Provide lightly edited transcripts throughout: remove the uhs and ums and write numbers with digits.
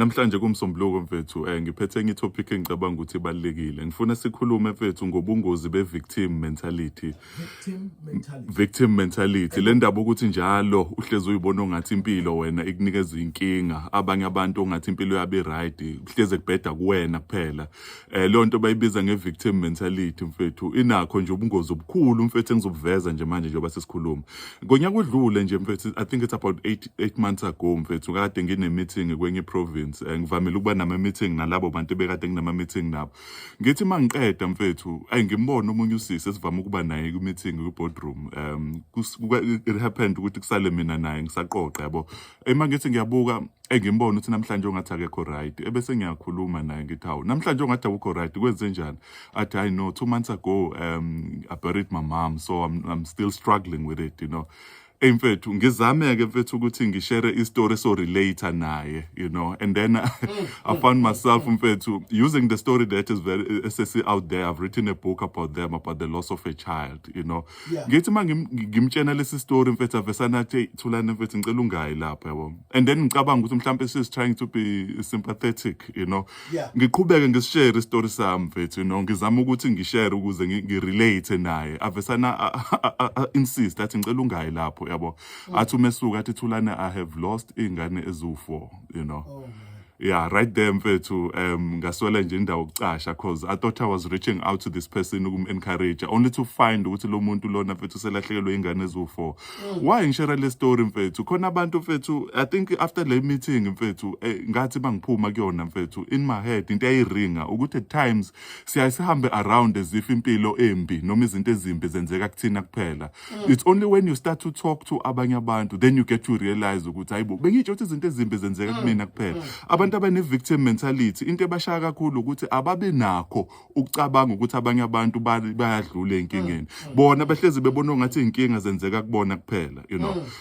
Namhlanje kuMsombuluko, mfethu, ngiphethe enye itopic engicabanga ukuthi ibalulekile. Ngifuna sikhulume, mfethu, ngobungozi be-victim mentality. Victim mentality. Victim mentality. Le ndaba ukuthi njalo uhlezi uyibona ongathi impilo wena ikunikeza inkinga, abanye abantu ongathi impilo yabo i-right, kuhleze kubheda kuwena kuphela. Leyo nto bayibiza nge-victim mentality, mfethu. Inakho nje ubungozi obukhulu, mfethu, engizobuveza nje manje njengoba sesikhuluma. Ngonyaka odlule nje, mfethu, I think it's about 8 months ago, mfethu, kade ngine meeting kwenye province. Ngivamile ukuba nama meeting nalabo bantu ebekade nginama meeting nabo. Ngithi mangiqeda, mfethu, ayi, ngimbona omunye usisi esivama ukuba naye ku meeting ku boardroom. It happened ukuthi kusale mina naye ngisaqoqa, yabo. Ema ngithi ngiyabuka, engimbona ukuthi namhlanje ongathi akekho right, ebese ngiyakhuluma naye, ngithi, "Hawu, namhlanje ongathi akukho right, kwenze njani?" Athi, "I know 2 months ago I buried my mom, so I'm still struggling with it." Ey mfethu, ngizame-ke, mfethu, ukuthi ngishare istory so relate naye, and then I found myself, mfethu, using the story that is very esesi out there. I've written a book about them, about the loss of a child. Ngithi uma ngimtshena lesi story, mfethu, avesana athi, "Hey Thulane, mfethu, ngicela ungayi lapha," yabo. And then ngicabanga ukuthi mhlawumbe she's trying to be sympathetic. Ngiqhubeke ngisishare istory sami, mfethu, ngizama ukuthi ngishare ukuze ngirelate naye. Avesana insist, athi, "Ngicela ungayi lapho," yabo. Athi umesuka athi, "Thulane, I have lost ingane eziwu4." Oh man. Yeah, right there, mfethu, ngaswela nje indawo yokucasha, 'cause I thought I was reaching out to this person ukum encourage, only to find ukuthi lo muntu lona, mfethu, selahlekelwe ingane eziwu4. Why ngishare le story, mfethu? Khona abantu, mfethu, I think after le meeting, mfethu, ngathi bangiphuma kuyona, mfethu, in my head into eyayiringa ukuthi at times siyaye sihambe around as if impilo embi noma izinto ezimbi zenzeka kuthina kuphela. It's only when you start to talk to abanye abantu, then you get to realize ukuthi, hayibo, bengitsho ukuthi izinto ezimbi zenzeka kumina kuphela. Abantu abane-victim mentality, into ebashaya kakhulu ukuthi ababe nakho ukucabanga ukuthi abanye abantu bayadlula ey'nkingeni. Bona bahlezi bebona ongathi iy'nkinga zenzeka kubona kuphela.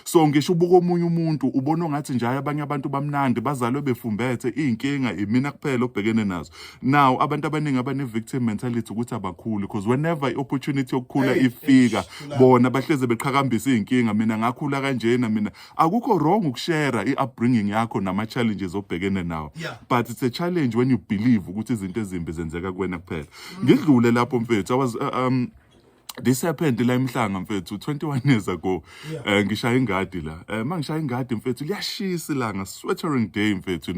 So ngisho ubuka omunye umuntu, ubona ongathi nje, hhayi, abanye abantu bamnandi, bazalwe befumbethe, iy'nkinga imina kuphela obhekene nazo. Now abantu abaningi abane-victim mentality ukuthi abakhuli, because whenever i-opportunity yokukhula Hey, ifika, eish, Thulani. bona bahleze beqhakambisa iy'nkinga. Mina ngakhula kanjena, mina akukho wrong ukushare i-upbringing yakho nama-challenges obhekene nawo, but it's a challenge when you believe ukuthi izinto ezimbi zenzeka kuwena kuphela. Ngidlule lapho, mfethu. I was This happened la eMhlanga, mfethu, 21 years ago. Ngishaya ingadi la. Mangishaya ingadi, mfethu, liyashisa ilanga, sweltering day, mfethu.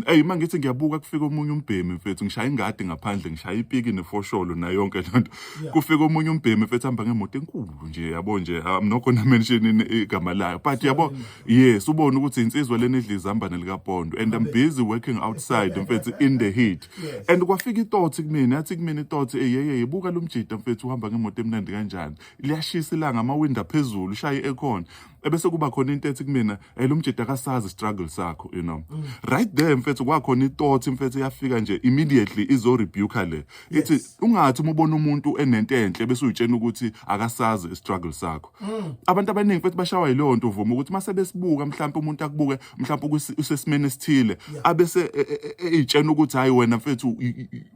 Hey, mangithi ngiyabuka, kufika omunye umbhemi, mfethu, ngishaya ingadi ngaphandle, ngishaya ipiki nefosholo nayo yonke lento. Kufika omunye umbhemi, mfethu, hamba ngemoto enkulu nje, yabo nje. I'm not gonna mention igama layo, but yabo, yes, ubone ukuthi insizwa lena idla izambane likaPondo, and I'm busy working outside, mfethu, in the heat. And kwafika ithought kumina, yathi kumina ithought, "Hey, hey, hey, buka lo mjida, mfethu, uhamba ngemoto emnandi kanjani, liyashisa ilanga, amawindi aphezulu, ushaye i-aircon." Ebese kuba khona into ethi kumina, "Hey, lo mjida akasazi struggle sakho." Right there, mfethu, kwakhona ithought, mfethu, yafika nje immediately izo rebuke le, ithi, "Ungathi uma ubona umuntu enento enhle bese uyitshena ukuthi akasazi struggle sakho." Abantu abaningi, mfethu, bashawa yileyo nto, uvuma ukuthi mase besibuka, mhlawumbe umuntu akubuke mhlawumbe usesimeni esithile, abese eyitshena ukuthi, hayi wena mfethu,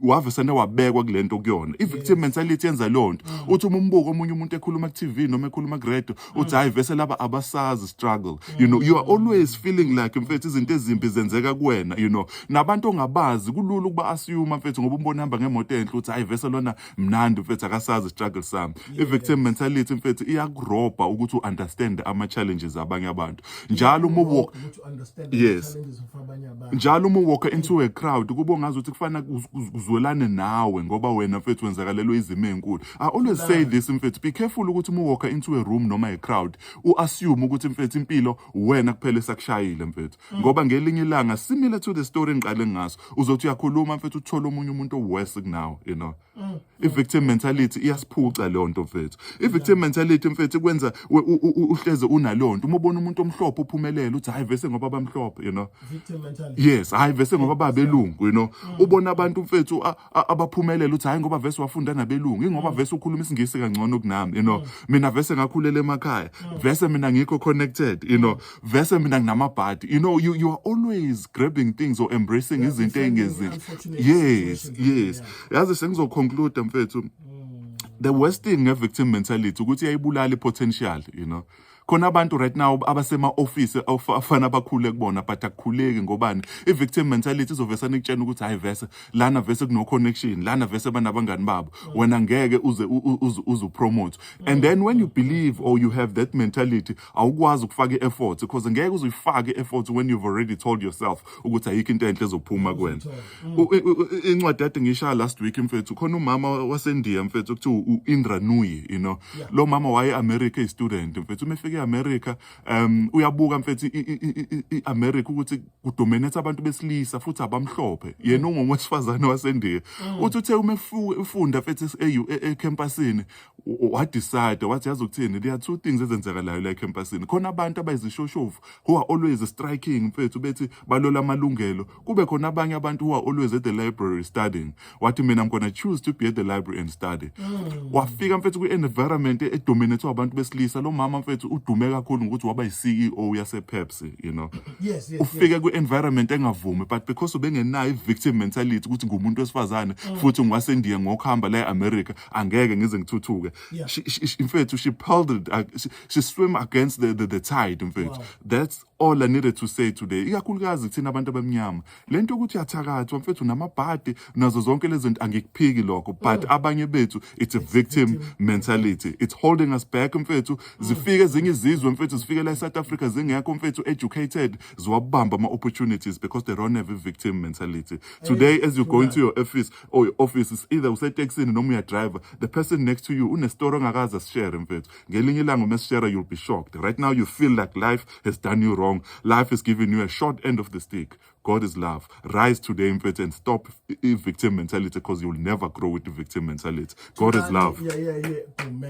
wave sene wabekwa kulento kuyona. I-victim mentality yenza leyo nto. Uthi uma umbuka omunye umuntu ekhuluma ku-TV noma ekhuluma ku-radio, uthi, "Hayi, vese laba abasazi struggle." You are always feeling like, mfethu, izinto ezimbi zenzeka kuwena. Nabantu ongabazi kulula ukuba assume, mfethu, ngoba umbona hamba ngemoto enhle, uthi, "Hayi, vese lona mnandi, mfethu, akasazi struggle sami." I-victim mentality, mfethu, iyakurobha ukuthi u-understand ama-challenges abanye abantu. Njalo uma uwalk Ukuthi understand the challenges of abanye abantu. Njalo uma uwalk into a crowd, kube ngazi ukuthi kufana kuzwelane nawe, ngoba wena, mfethu, wenzakalelwe izimo ey'nkulu. I always say this, mfethu, be careful ukuthi uma uwalk into a room noma a crowd, u-assume ukuthi, mfethu, impilo wena kuphela esakushayile, mfethu, ngoba ngelinye ilanga, similar to the story engiqale ngaso, uzothi uyakhuluma, mfethu, uthole omunye umuntu oworse kunawe. I-victim mentality iyasiphuca leyo nto, mfethu. I-victim mentality, mfethu, ikwenza uhleze unaleyo nto. Uma ubona umuntu omhlophe uphumelele, uthi, "Hayi, vese ngoba bamhlophe." Victim mentality. Yes, hayi, vese ngoba babelungu. Ubona abantu, mfethu, abaphumelela, uthi, "Hayi, ngoba vese wafunda nabelungu, ingoba vese ukhuluma isiNgisi kangcono kunami. Mina vese ngakhulela emakhaya, vese mina ngikho connected. Vese mina nginamabhadi." You are always grabbing things or embracing Yeah, izinto defending engezinhle. Unfortunate situations. Yazi, sengizoconclude, mfethu, the worst thing nge-victim mentality ukuthi iyayibulala i-potential. Khona abantu right now abasema office afana abakhule kubona, but akukhuleki. Ngobani? I-victim mentality izovesana ikutshena ukuthi hayi, vese lana vese kuno connection lana, vese banabangani babo, wena ngeke uze uze upromote. And then when you believe or you have that mentality, awukwazi ukufaka i-effort, because ngeke uze uyifake i-effort when you've already told yourself ukuthi ayikho into enhle ezophuma kuwena. Incwadi ade ngishaya last week, mfethu, khona umama waseNdiya, mfethu, kuthiwa u-Indra Nooyi. Lo mama waye e-America eyi-student, mfethu. Uma efika e-America, uyabuka, mfethu, i-America ukuthi kudominate abantu besilisa futhi abamhlophe, yena ungowesifazane waseNdiya. Uthi uthe uma efunda, mfethu, ecampusini, wadecide, wathi, yazi ukuthini, there are two things ezenzakalayo la ecampusini. Khona abantu abayizishoshovu who are always striking, mfethu, bethi balola amalungelo, kube khona abanye abantu who are always at the library studying. Wathi, mina I'm gonna choose to be at the library and study. Wafika, mfethu, kwi-environment edominate abantu besilisa. Lo mama, mfethu, udume kakhulu ngokuthi waba yi-CEO yase-Pepsi. Ufike kwi-environment engavumi, but because ubengenayo i-victim mentality ukuthi ngumuntu wesifazane futhi ngiwasendiya ngokuhamba la e-America, angeke ngize ngithuthuke. Mfethu, she paddled, she swim against the tide, mfethu. That's all I needed to say today, ikakhulukazi kuthina abantu abamnyama. Lento yokuthi uyathakathwa, mfethu, namabhadi nazo zonke lezi zinto, angikuphiki lokho, but abanye bethu, it's a victim mentality, it's holding us back, mfethu. Zifike ezinye izizwe, mfethu, zifike la e-South Africa zingekho, mfethu, educated, ziwabamba ama-opportunities because they don't have a victim mentality. Today, as you go into your office or your office is either usetekisini noma uyadriver, the person next to you unestori ongakaze asishare, mfethu. Ngelinye ilanga uma sishare, you'll be shocked. Right now you feel like life has done you wrong, life is giving you a short end of the stick. God is love. Rise today, mfethu, and stop i-victim mentality, because you'll never grow with the victim mentality. God is love. Yeah, man.